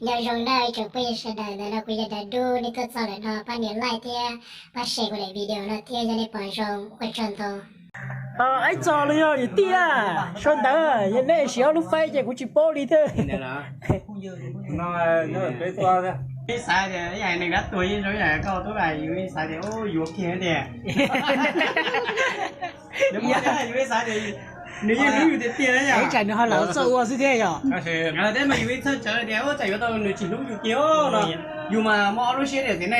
Nyob zoo nawb ib tsoom phooj ywg sawv daws, ntawm no kuv yog Dav Dub, nej tuaj txog lawm no pab nias like thiab pab share kuv daim video no thiab, yog nej pom zoo ua tsaug ntau. Aib txog los yog yawm tij, sau ntawv yog nej siv ob lub faib ces kuv tsis paub li thiab. Xav tias ib yam neeg dab tuag yeej zoo ib yam koj tub, yus xav tias yuav kiag tiag. Yus xav tias nws yeej hlub yus tiag tiag na yom. Tsam nws ho lam txawj ua xwb thiab yom. Tab mas yus yeej txhawj tsawv tias tsam yuav tau nws tsis hlub yus kiag no. Yus mas muaj ob lub siab tiag tiag ne.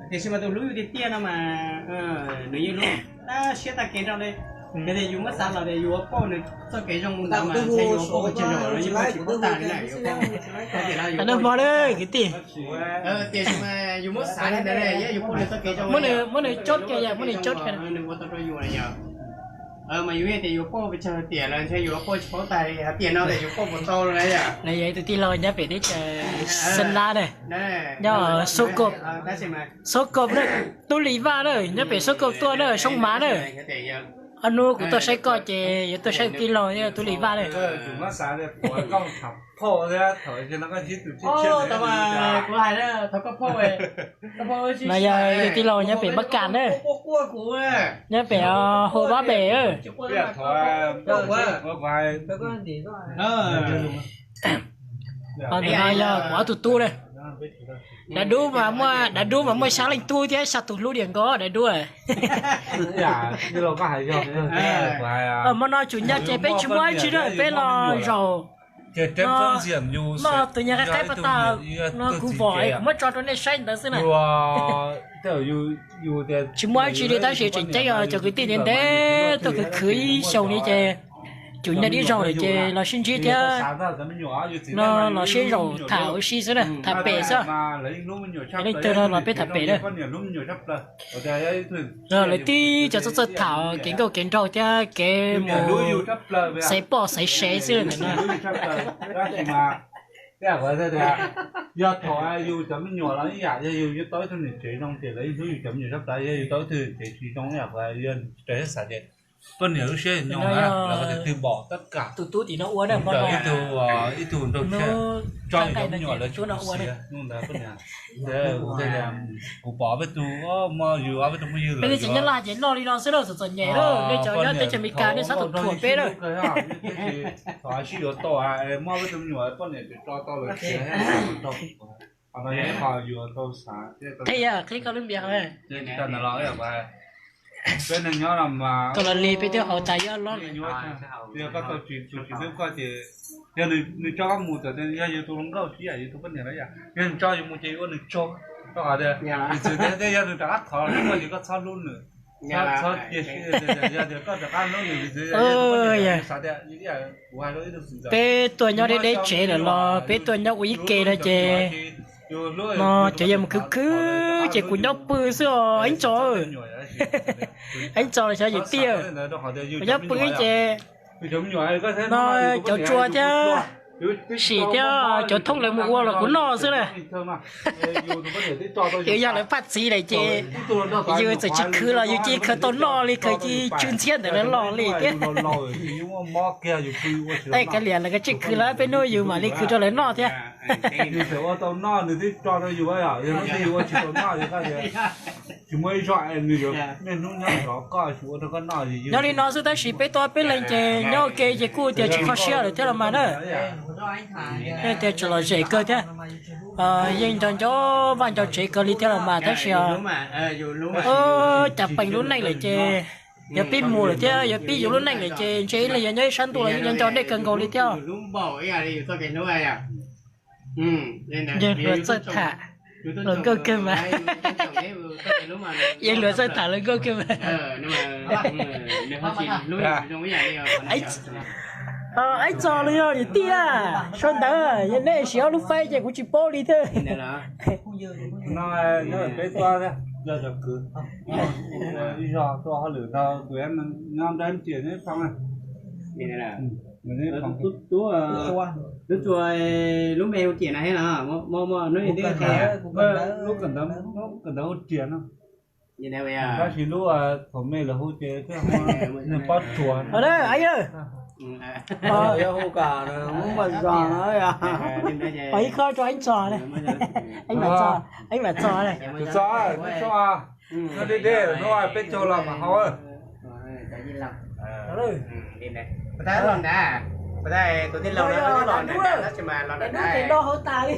Tiam sis mas tus hlub yus tiag tiag no mas nws yeej hlub tag siab tag kev nrog li. Yog tias yus muab xav los tias yus ua pauj nws txoj kev zoo mus ntawd mas ntshe yus ua pauj pes tsawg zaus los yeej pauj tsis paub tag li na. Hmo na kwv tij. Tiam sis mas yus muab xav li ntawd, yus pauj nws txoj kev zoo, muab nws coj kiag, muab nws coj kiag, nws ua tau rau yus na yom. Mas yus tias yus pauj pes tsawg tiam los ntshe yus ua pauj tsis paub tag li, hais tias no tias yus pauj puas tau na yom. Yog ib tug tij laug nyob pem teb chaws Xeeb Lab na, nyob Xab Kos, Xab Kos na, Tub Lis Vaj na, nyob pem Xab Kos tuaj na, Soob Mav na. Ob hnub kuv tuaj saib koj ces yuav tuaj saib tij laug thiab Tub Lis Vaj na. No yog ib tug tij laug nyob pem Mab Kas na, nyob pem Hua Vab Pem. Ntawm no yog kuv ob tug tub na. Dav Dub mas muaj, Dav Dub mas muaj xya leej tub thiab xya tus hlub diam nkaus Dav Dub. Hmo no tsum nyob ces peb tsis muaj dab tsi na, peb los zaum no, tus nyuag qaib qaib pas tas no kuv vom kuv muab tso rau nej saib ntawd xwb na. Tsis muaj dab tsi li tab sis tseem ceeb os cov kwv tij ntev ntev tuaj khwv khwv ib xyoos li ces tsum nyob ib zaug lawm ces los sib ntsib thiab no los sib zaum tham ua si xwb na, tham pem xwb. Leej twg no los peb tham pem na. Lawv tib cov txawj txawj tham kev nkauj kev nraug thiab kev mus xaiv poj xaiv sev xwb ntawm no. Yog thaum yus cov me nyuam los ib yam, yog yus yuav tau ib tug niam tsev zoo ces lawv yeej hlub yus cov me nyuam tshaj plaws, yog yus tau ib tug niam tsev tsis zoo ib yam, yog raws siab xav ces poj niam lub siab nyob lawv ko twb pom tab kam. Tus tub tim no ua na, ib tug nraug tso yus cov me nyuam lawv tsis ua ntawd poj niam. Kuv pom peb tus, yus ob peb tus phooj ywg lawv tseem nyob laj ces noj li no xwb na, txom txom nyem na, nej cov nyob teb chaws Amelikas nej txhob thuam peb na. Thaum sib yuav tau, muaj peb tus me nyuam poj niam tso tau lawm. Qhib koj lub npias hauv. Peb neeg nyob no mas koj los li peb twb haus tas ib ob lub. Yog koj tau tsis, tus tsis hlub koj ces yog nws tso koj mus txawm yog yus tus hluas nkauj tsis yam yus tus poj niam los yam, yog nws tso yus mus ces yus ua nws tsaug. Koj qhov tias yus txwv tias yog nws rov qab thov koj ces koj txhob hlub nws, txhob cia siab. Yog tias koj rov qab hlub nws, xav tias kuv hais rau ib tug txiv ntxawm, peb tuaj nyob deb deb tsev lawm los peb tuaj nyob ua ib ke no ces no cov yog mus khwv khwv ces kuv nyob pw xwb os Eeb Tso. Eeb Tso los xyov yawm tij, kuv nyob pw ces no cov tsua thiab sim thiab cov thoob lawv mus ua los kuv noj xwb na. Yus yog lawv paj txiv lawm ces yus txawm tsis khwv los yus cia li khwv tau noj li, khwv cia li tsw ntxhiab ntawm lawv los li thiab. Tej kav liam lawv kav tsij khwv los peb hnub yus mam li khwv rau lawv noj thiab. Yus txawm ua tau noj nws twb tso rau yus, yog hnub twg yus ua tsis tau noj, tsis muaj ib zaug nws yuav niaj hnub nyob zov koj tsis ua rau koj noj. Nyob li no xwb tab sis peb tau peb leeg ces nyob ua ke ces kuj tias tsis kho siab lawm thiab los mas na. Tias tseem lom zem kawg thiab, yeej nco nco vaj nco tsev kawg li thiab los mas tab sis cas peem lub neej lawm ces yog pib mus lawm thiab yog pib yus lub neej lawm ces ntshe ib leeg yog nyob ib sab ntuj los yeej nco nco dej kawg nkaus li thiab. Yeej hluas txawj tham luag nkauj kawg mas. Yeej hluas txawj tham luag nkauj kawg mas. Eeb Txos los yog yawm tij, sau ntawv yog nej siv ob lub faib ces kuv tsis paub li thiab. Ib zog tuaj hauj lwm no, tus nyob nrab riam neb phooj. Lub me hu tiam no thiab los? Lub kawm ntawv hu riam no. Tab sis lub thaum me lawv hu ces nws pob tsuas. Ua ib khob rau Eeb tso, Eeb mam tso, Eeb mam tso. Tus tso, tus tso, noj deb deb, hnub peb caug los mas haus. Tus tij laug, tus tij laug no, no hauv tas li.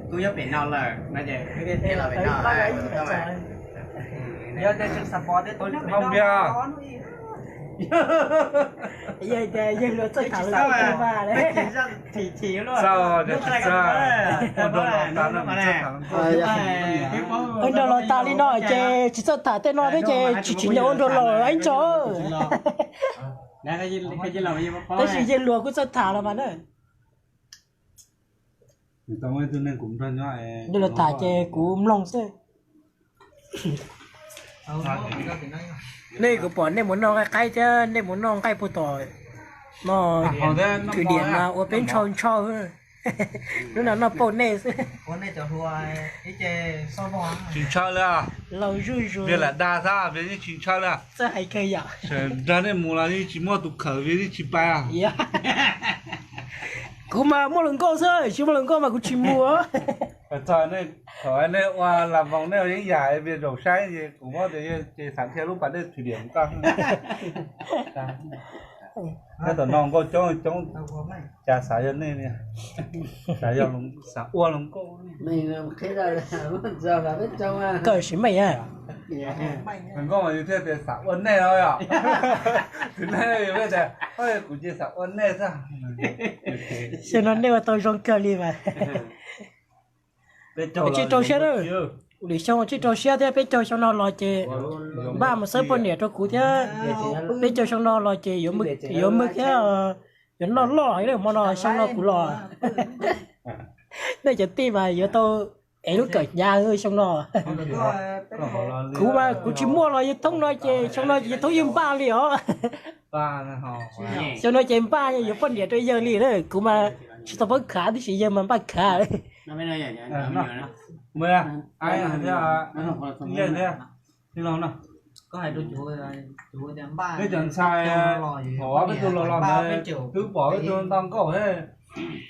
Tub nyob pem no lawm no ces, los pem no, hau npias. Yawg hais tias yawg luag txawj tham lus nkauj kawg mas. Txawj, tsis txawj, ua nrog los tas no, txawj tham nkauj. Ua nrog los tas li no ces tsis txawj tham tej no thiab ces tsis tsim nyog ua nrog los Eeb tso. Tab sis yawg luag kuj txawj tham los mas na. Yawg luag tham ces kuv mloog xwb. Nej, kuv pom nej mus noj qaib qaib thiab nej mus noj nqaij puag tom no, thwm diam mas ua peb ntshaw ntshaw. Hnub no noj pauj nej xwb. Tsis ntshaw li. Laus zuj zus. Vim lam dag xab, vim yeej tsis ntshaw li. Txawj hais kawg yom. Nrog nej mus los yeej tsis muaj tus khawm, vim yeej tsis pais. Kuv mas muaj hluas nkauj xwb, tsis muaj hluas nkauj mas kuv tsis mus. Thaum nej ua las voos nej yeej yam via zaum saib ces kuv muab tias ces xav dhia lub pas dej thwm diam mus koj. Nyob tom no nkauj coob coob, cas xav yog nej li, xav yog, xav ua hluas nkauj. Kawg siv meej. Hluas nkauj mas yus thiaj tias xav ua nej os yom. Tus nej tias kuv ces xav ua nej xwb. Xyoo no nej ua tau zoo kawg li mas. Tsij rau siab na. Lwm xyoo tsij rau siab thiab, peb caug xyoo no los ces npaj mus xawb poj niam rau kuv thiab. Peb caug xyoo no los ces yuav mag thiab, yuav noj loj hmo no xyoo no kuv los. Nej cov tij mas yuav tau ev lub kawm hnyav xyoo no. Kuv mas kuv tsis muaj los yawg thoob no ces xyoo no ces yawg thoob yeej npaj li os. Xyoo no ces npaj yuav poj niam rau yawg li na, kuv mas tsis tau paub khav tab sis yawg mas npaj khav. Peb cov ntxhais thaum peb tug los los ntawd twb pom peb tug ntau nkauj,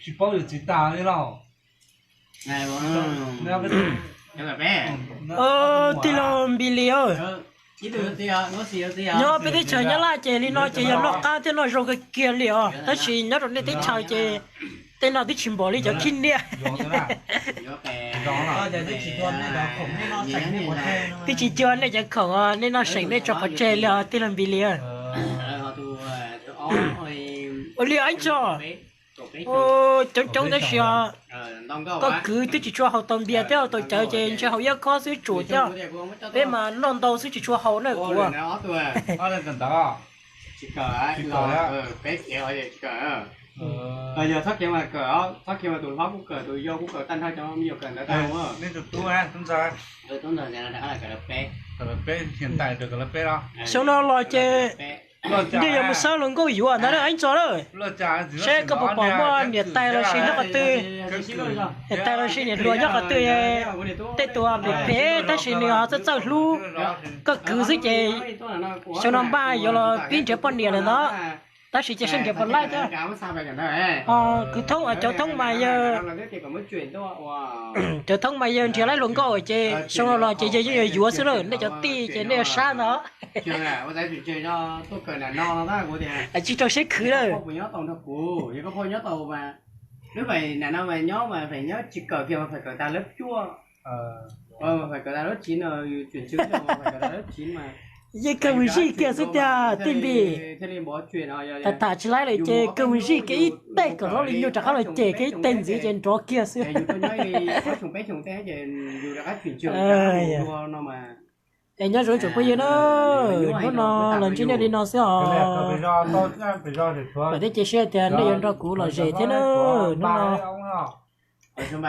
tsis paub yawg txiv tas li lauj. Tij laug Npis Lis, nyob peb teb chaws Nyab Laj ces li no ces yog noj qab thiab noj zoo kawg kiag li os, tab sis nyob rau nej teb chaws ces tej no twb tsis npaum li cov khib niaj. Twb tsis cuag nej cov khoom, nej noj seem nej tso pov tseg li os tij laug Npis Lis. Ua li Eeb tso, coob coob tab sis os, koj kwv twb tsis tshua haus tau npias thiab haus tau cawv ces ntshe haus ib khob xwb tsum thiab. Peb mas noj ntau xwb tsis tshua haus na kuv. Xyoo no los ces nws yuav mus xawb hluas nkauj yuav ntag na Eeb tso lawm. Saib koj puas pom muaj niam tais los sis nyob qhov twg, niam tais los sis niam hluas nyob qhov twg, tej tus phem phem tab sis nws ho txawj txawj hlub. Koj kwv xwb ces xyoo no npaj yuav los pib nrhiav poj niam lawm ntag. Tab sis ces seb nrhiav puas laib thiab. Kwv Thoob, cov Thoob mas yawg, cov Thoob mas yawg nrhiav laib hluas nkauj ces xyoo no los ces yawg yeej yuav yuav xwb lawm, nej cov tij ces nej yuav sab ntag. Tsis rau siab khwv lawm. Yeej kawg mus zij kiag xwb tiag tij Npis. Tham tham tsis laib lawm ces kawg mus zij kiag ib teg kom hlob li nyuj rov qab los cem kiag ib teg ntxiv ces nrov kiag xwb. Es nyob zoo tsoom phooj ywg na, hnub no los ntsib nej li no xwb os. Vam thiab cia siab tias nej yuav nrog kuv lom zem thiab na. Hnub no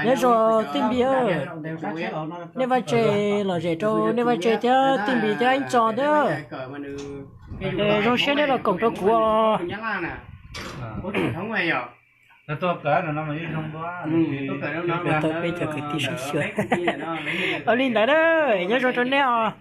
nyob zoo tij Npis, nej vaj tse lom zem rau nej vaj tse thiab tij Npis thiab Eeb tso thiab. Zoo siab nej los koom rau kuv os. Tau peb cov kwv tij sib xyuas. Ua li ntawd na, nyob zoo rau nej os.